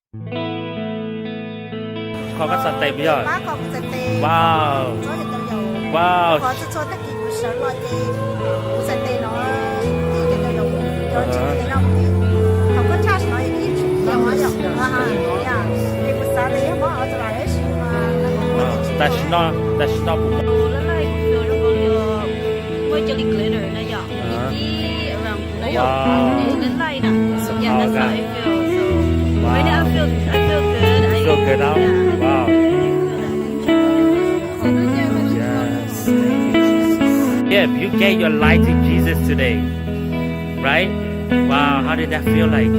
Kho koj txhais tes puas yog? Wow. Wow. Tam sim no, tam sim no puas muaj cov li glitter na yom? Wow. Wow. Feel good now? Wow. Yes. If you gave your life to Jesus today, right? Wow, how did that feel like?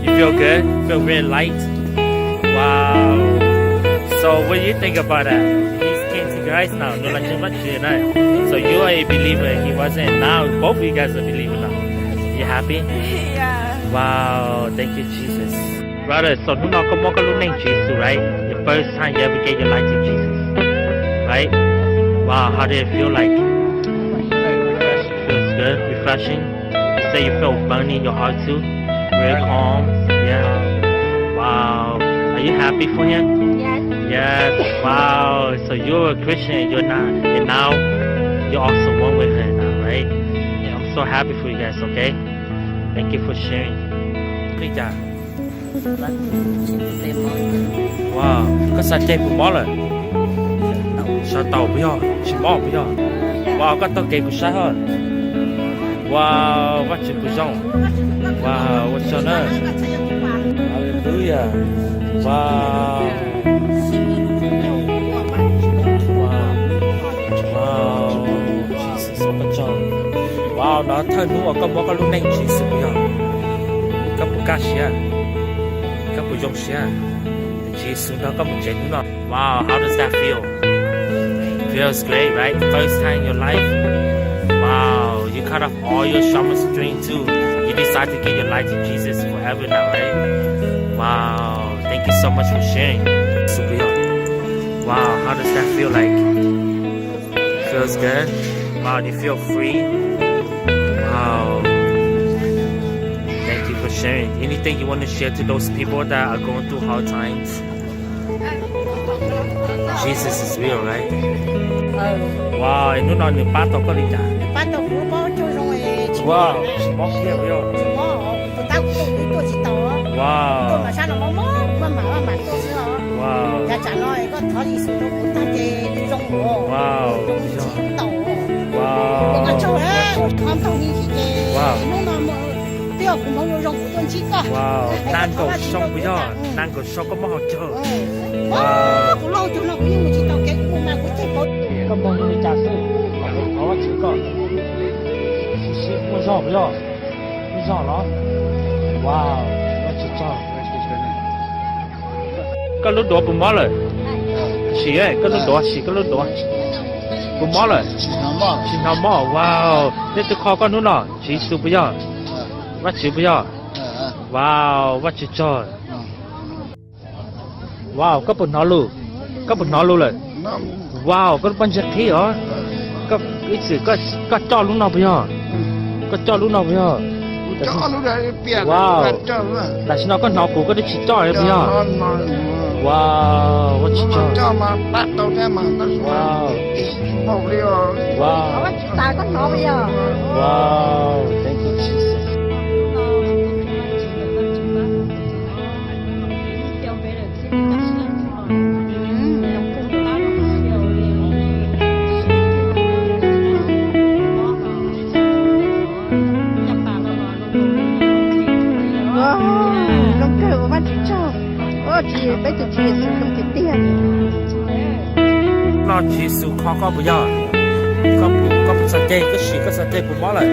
You feel good? Feel very light? Wow. So what do you think about that? He came to Christ now. Nws los ntseeg Vajtswv na. So you are a believer. He wasn't. Now both of you guys are believer now. You happy? Yeah. Wow, thank you, Jesus. Brother, so hnub no koj muab koj lub neej tsis Yexus, right? The first time you ever gave your life to Jesus, right? Wow, how did it feel like? Feels good, refreshing. You say you felt burning your heart too. Very calm. Yeah. Wow. Are you happy for him? Yes. Yes. Wow. So you're a Christian. You're not, and now you're also one with him now, right? I'm so happy for you guys. Okay. Thank you for sharing. Li cas? Wow, koj xav ceg puas mob lawm? Xav tau puas yog? Tsis mob puas yog? Wow, koj taug kev kuv saib hos. Wow, Vajtswv puas zoo? Wow, ua tsaug na. Hallelujah. Wow. Wow. Wow, Jesus, ua koj tsaug. Wow, no thawj hnub uas koj muab koj lub neej tsis Yexus puas yog? Koj puas kaj siab? Koj puas zoo siab? Tsis Yexus nrog koj mus tsev hnub no. Wow, how does that feel? Feels great, right? First time in your life. Wow, you cut off all your shaman dream too. You decide to give your life to Jesus forever now, right? Wow, thank you so much for sharing. Super. Wow, how does that feel like? Feels good. Wow, you feel free. Wow. Thank you for sharing. Anything you want to share to those people that are going through hard times? Jesus is real, right? Wow, hnub no nws pab tau koj li cas? Wow, tsis mob kiag puas yog? Wow. Wow. Wow. Wow. Wow. Naj nkaum xyoo puas yog? Naj nkaum xyoo koj muab hau caug. Wow. Koj moog li cas xwb, thov Vajtswv koj. Muaj zog puas yog? Muaj zog los? Wow, Vajtswv tsaug. Koj lub duav puas mob lawm? Sim, koj lub duav, sim koj lub duav. Puas mob lawm? Tsis hnov mob. Wow, leej twg kho koj hnub no? Tswv Yexus puas yog? Vajtswv puas yog? Wow, Vajtswv tsaug. Wow, koj puas hnov lus? Koj puas hnov lus lawm? Wow, koj lub pob ntseg qhib os. Ib txwm koj coj lub no puas yog? Koj coj lub no puas yog? Wow, tam sim no koj hnov kuv koj twb tsis coj puas yog? Wow, Vajtswv tsaug. Wow. Wow. Wow, thank you, Jesus. Zoo kawg, ua Vajtswv tsaug. Ua tsis peb tus Tswv Yexus zoo tiag tiag. No Tswv Yexus kho koj puas yog? Koj puas txog ceg, koj sim koj txog ceg puas mob lawm?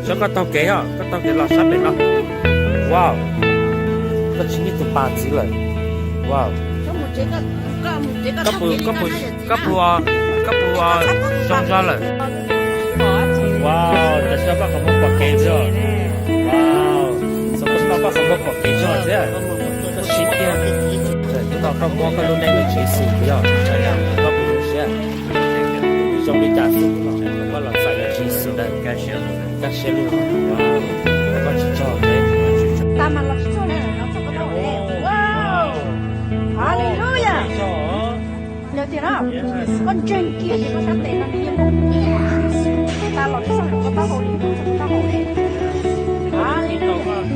Sab koj taug kev os, koj taug kev los sab pem no. Wow, koj tsis nyob tus pas ntxiv lawm. Wow, koj puas, koj puas, koj puas zoo zog lawm? Wow, tam sim no koj qhov muag pom kev zog. Wow, txog koj qhov muag pom kev zog thiab. Koj sib tiag. Hnub no koj muab koj lub neej rau Tswv Yexus puas yog? Koj puas zoo siab? Zoo li cas xwb hnub no koj los txais Tswv Yexus ntawd? Kaj siab li. Wow, koj tsis tsaug. Tiag na, koj ntseeg kiag ces koj sab tes no nws yeej muaj tas los nws txhob mus koj taub hau li, koj txhob koj taub hau li.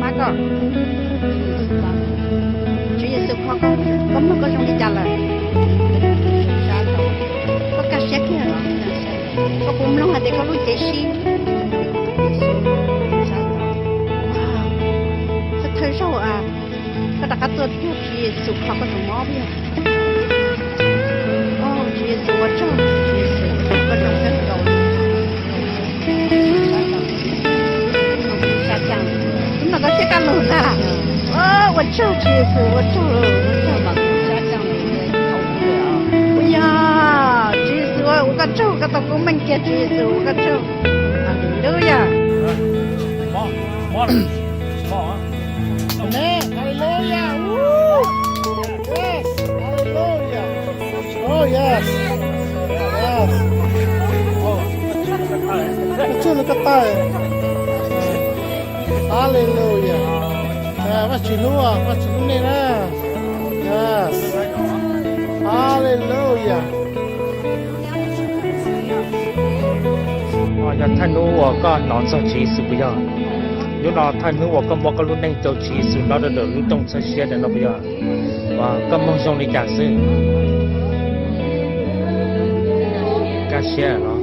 Pab koj, Tswv Yexus kho koj, koj mloog koj zoo li cas lawm? Koj kaj siab kiag los? Koj puas mloog hais tias koj lub cev sib? Thawj thawj zaug a, koj rov qab tuaj cuag Tswv Yexus kho koj tus mob puas yog? Tswv Yexus ua tsaug, Tswv Yexus ua tsaug, koj zoo kawg nkaus. Hnub no koj thiaj kaj lug ntag. Ua tsaug Tswv Yexus, ua tsaug, ua tsaug. Puas yog? Tswv Yexus ua koj tsaug, koj tau koob meej kiag, Tswv Yexus ua koj tsaug. Haleluya. Amen. Haleluya. Woo. Yes. Haleluya. Oh, yes. Yes. Oh. Koj tsaug, koj tau. Haleluya. Vaj Tswv hlub, Vaj Tswv hlub nej na. Yes. Haleluya. Yog thawj hnub uas koj hnov txog Tswv Yexus puas yog? Hnub no thawj hnub uas koj muab koj lub neej rau Tswv Yexus nyob rau ntawm lub rooj txhawb siab ntawm no puas yog? Koj mloog zoo li cas xwb? Kaj siab los?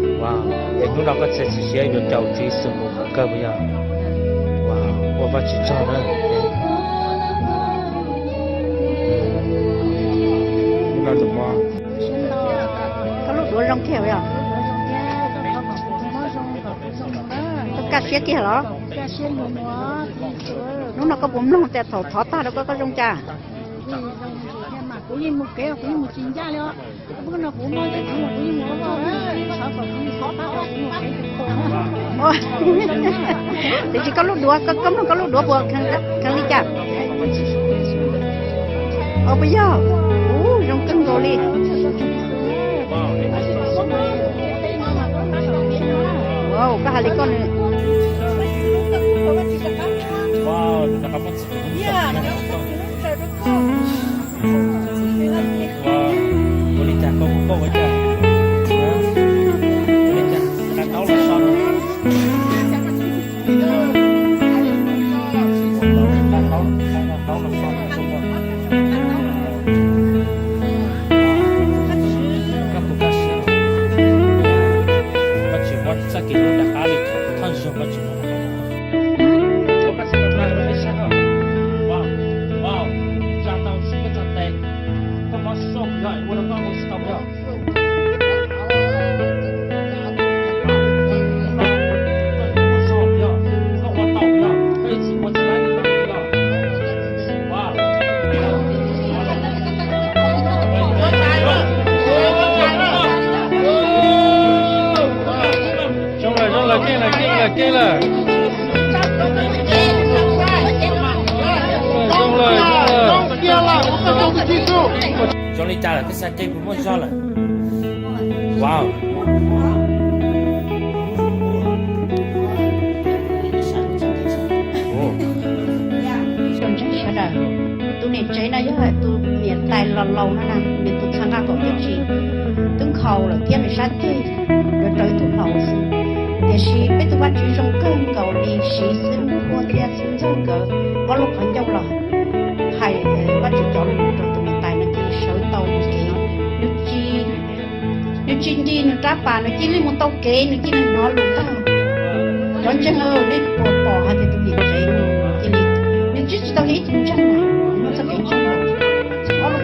Es hnub no koj txiav txim siab yuav caum Tswv Yexus mus kawg puas yog? Ua Vaj Tswv tsaug na. Koj lub duav zoo kiag puas yog? Koj kaj siab kiag los? Hnub no koj puas mloog tias thaum thov tag rau koj, koj zoo cas? Tiam sis koj lub duav, koj mloog koj lub duav puas kheev li cas? Os puas yog? Ua zoo kawg nkaus li. Koj hais li koj nws Zoo lawm, zoo lawm, keej lawm, keej lawm, keej lawm. Zoo lawm, zoo lawm. Zoo li cas lawm, peb xa kev puas muaj zog lawm? Wow. Sawv daws, tus niam tsev no yog tus niam tais los laus no na, nws tus txha nqa kaum peb tsis twb nkhaus lawm thiab nws sab ceg yuav raws ib tug laus xwb. Tiam sis peb tus Vajtswv zoo kawg nkaus li, siv xib hwb Huab thiab xib hwb Ntxawg nkawd ob lub qhov ncauj los hais Vajtswv cov lus rau tus niam tais no cia li sawv tau mus kev. Nws tsis, nws tsis ncig nws rab pas, nws cia li mus tau kev, nws cia li hnov lus tag. Cov ntseeg li puas pom hais tias tus niam tsev cia li, nws tsis, tsis tau li ib tug ntseeg na, nws muaj txoj kev ntseeg.